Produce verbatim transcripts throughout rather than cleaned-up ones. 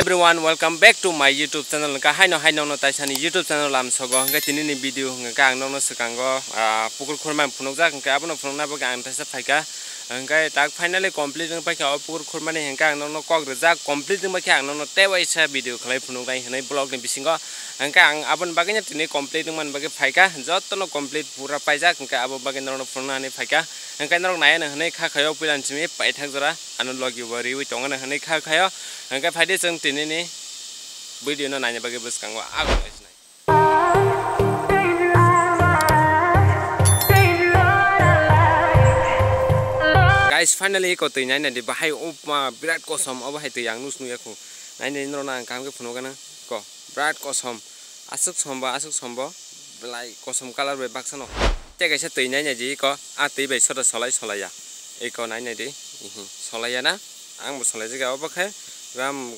Everyone, welcome back to my YouTube channel. Hwnkhe haino hai nokno taisani YouTube channel lamsogo. Hwnkhe tinini video hwnkhe ang nokno swkango, ah, pukur khurmani phunukjak. Hwnkhe abono phunukna bagwi ang taisa phaikha. Hwnkhe tak finally complete wng paikha o pukur khurmani, hwnkhe ang nokno kok rijak, complete wng paikha ang nokno tei waisa video khlai phunuknai hwnwi vlog ni bisingo. Hwnkhe ang aboni bagwino tini complete wngmani bagwi phaikha, jotono complete pura paijak, hwnkhe abo bagwi norokno phunukna hwnwi phaikha. Hwnkhe norok naiya hwnwi kha khaio puilani simi paithak jora. Ano logi bo riwi tongmani hwnwi kha khaio. Hwnkhe phaidi chwng tinini video no naina bagwi bwskango ago laisnai. Guys, finally eko twi naina di bahai o ma birat kosom obo hai twi ang nus nuya khu. Naina di norok ang kaham khe phunukgana ko birat kosom aswk sombo aswk sombo belai kosom colour bai baksa no. Tei kaisa twi naina di eko a twi bai soda solai solai ya. Eko naina di, ihi, solai ya na? Ang bo solai jaga obo khe ram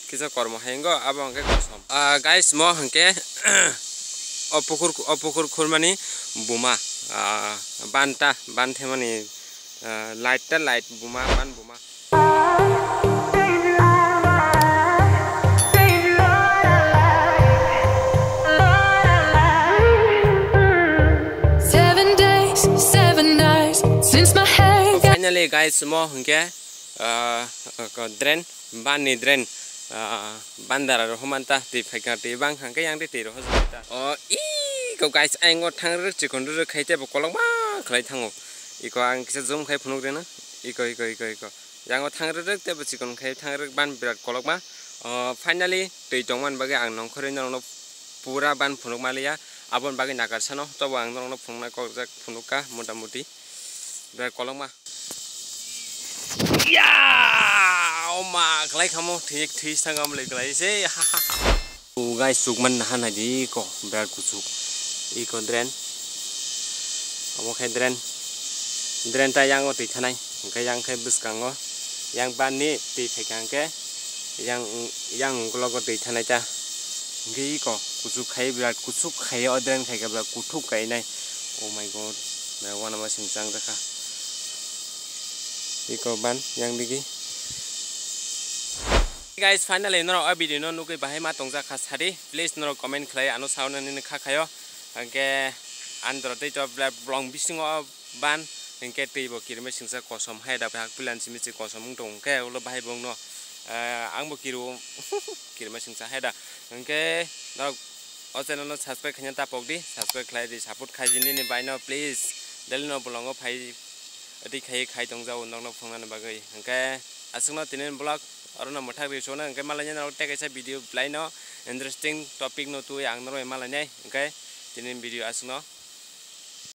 kisa kormo hai wngkha, abo hwnkhe kosom. Ah, guys, mo hwnkhe o pukur, o pukur khurmani buma, ah, banta, ban themani, ah, light ta light buma, ban buma. Seven days, seven nights since my hair got Finally, guys, mo hwnkhe, ah, drain, ban ni drain, ah, bandara rohormani ta, twi phaikha, twi bang hwnkhe yang twi twi rohor ta. O, iko, guys, ayang o thang rwrwk chikon rwrwk khai tei bo kolokma khlai thango. Iko ang kisa zoom khai phunuk rwna. Iko, iko, iko, iko. Yang o thang rwrwk tei bo chikon khai thang rwrwk ban birat kolokma. O, finally, twi tongmani bagwi ang nongkhorwi norokno pura ban phunuk maliya. Aboni bagwi nakarsano, tobo ang norokno phunukna kok rwjak phunukka, mota moti. Birat kolokma. Ya! O ma, khlai khamo, thik, thik, sangam le khlai se. Ha, ha, ha. O guys, chukmani naha naidi iko, birat kuchuk. Iko drain. Omo khe drain. Drain ta yang o twi thanai. Hwnkhe yang khe bwskango. Yang ban ni twi phaikha hwnkhe yang, yang ukologo twi thanai ta. Hwnkhe iko kuchuk khai, birat kuchuk khai o drain khai khe birat kuthuk kainai. Oh my God, birat uanama singchang jakha. Iko ban yang digi. Guys, finally norok o video no nugwi bahai ma tongjak kha sadi, please norok comment khlai ano sauna nini kha khayo. Hwnkhe andro tei to blong bisingo ban hwnkhe twi bo kirima singsa kosom hai da hak pilan simi se kosom wng tong hwnkhe ulo bahai bongno, eh, ang bo kiru kirima singsa hai da. Hwnkhe norok o channel no subscribe khaina ta pok di, subscribe khlai di, support khai di nini bai no please. Daily no bolongo phai twi khai khai tong jao norok no phungnani bagwi. Hwnkhe aswkno tini vlog oro no mwthak ri sona hwnkhe malai norok tei kaisa video belai no interesting topic no twi ang norok malai nai. Hwnkhe tini video aswkno.